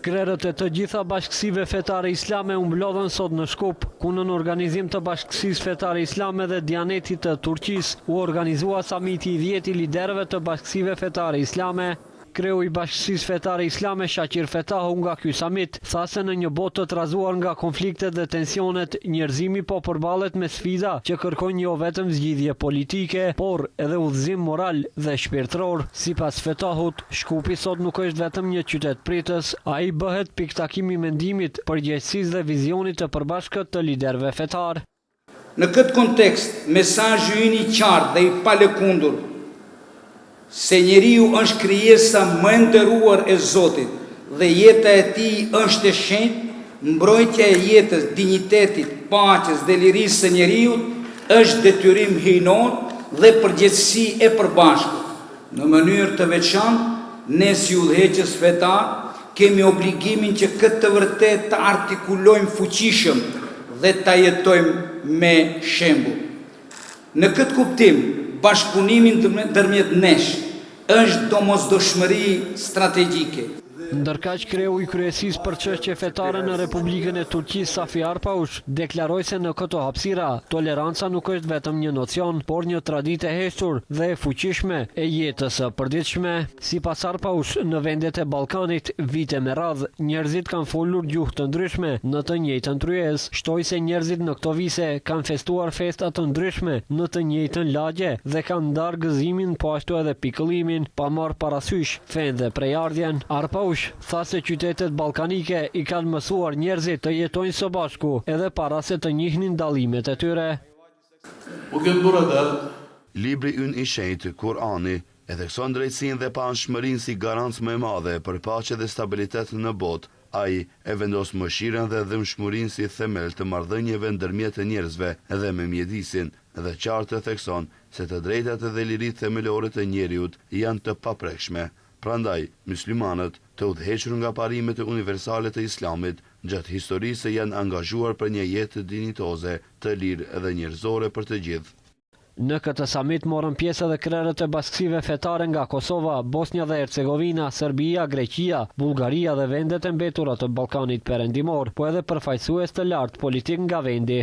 Krerët e të gjitha bashkësive fetare islame u mblodhën sot në Shkup, ku nën organizim të Bashkësisë Fetare Islame dhe Dianetit të Turqisë u organizua Samiti i dhjetë i liderëve të bashkësive fetare islame. Kreu i Bashkësisë Fetare Islame, Shaqir Fetahu nga ky samit, tha se në një botë të trazuar nga konfliktet dhe tensionet, njerëzimi po përballet me sfida që kërkojnë jo vetëm zgjidhje politike, por edhe udhëzim moral dhe shpirtëror. Sipas Fetahut, Shkupi sot nuk është vetëm një qytet pritës, ai bëhet pikëtakim i mendimit, përgjegjësisë dhe vizionit të përbashkët të liderëve fetarë. Në këtë kontekst, mesazhi ynë i qartë dhe i palëkundur se njeriu është krijesa më e nderuar e Zotit dhe jeta e tij është e shenjtë, mbrojtja e jetës, dinjitetit, paqes dhe lirisë së njeriut është detyrim hyjnor dhe përgjegjësi e përbashkët. Në mënyrë të veçantë, ne si udhëheqës fetarë kemi obligimin që këtë të vërtetë ta artikulojmë fuqishëm dhe ta jetojmë me shembull. Në këtë kuptim, bashkëpunimi ndërmjet nesh është domosdoshmëri strategjike. Ndërkaq, kreu i Kryesisë për Çështje Fetare në Republikën e Turqisë, Safi Arpaush, deklaroi se në këto hapësira, toleranca nuk është vetëm një nocion, por një traditë e heshtur dhe e fuqishme e jetës së përditshme. Sipas Arpaush, në vendet e Ballkanit, vite me radhë, njerëzit kanë folur gjuhë të ndryshme në të njëjtën tryezë. Shtoi se njerëzit në këto vise kanë festuar festa të ndryshme në të njëjtën lagje dhe kanë ndarë gëzimin po ashtu edhe pikëllimin, pa marrë parasysh fenë dhe prejardhjen. Arpaush tha se qytetet ballkanike i kanë mësuar njerëzit të jetojnë së bashku edhe para se të njihnin dallimet e tyre. Bugün burada Libri ynë i shenjtë, Kur'ani, e thekson drejtësinë dhe paanshmërinë si garancë më e madhe për paqe dhe stabilitet në botë. Ai e vendos mëshirën dhe dhembshmërinë si themel të marrëdhënieve ndërmjet njerëzve dhe me mjedisin, dhe qartë thekson se të drejtat dhe liritë themelore të njeriut janë të paprekshme. Prandaj, myslimanët, të udhëhequr nga parimet universale të Islamit, gjatë historisë janë angazhuar për një jetë dinjitoze, të lirë dhe njerëzore për të gjithë. Në këtë samit morën pjesë edhe krerët e bashkësive fetare nga Kosova, Bosnja dhe Hercegovina, Serbia, Greqia, Bullgaria dhe vendet e mbetura të Ballkanit Perëndimor, po edhe përfaqësues të lartë politikë nga vendi.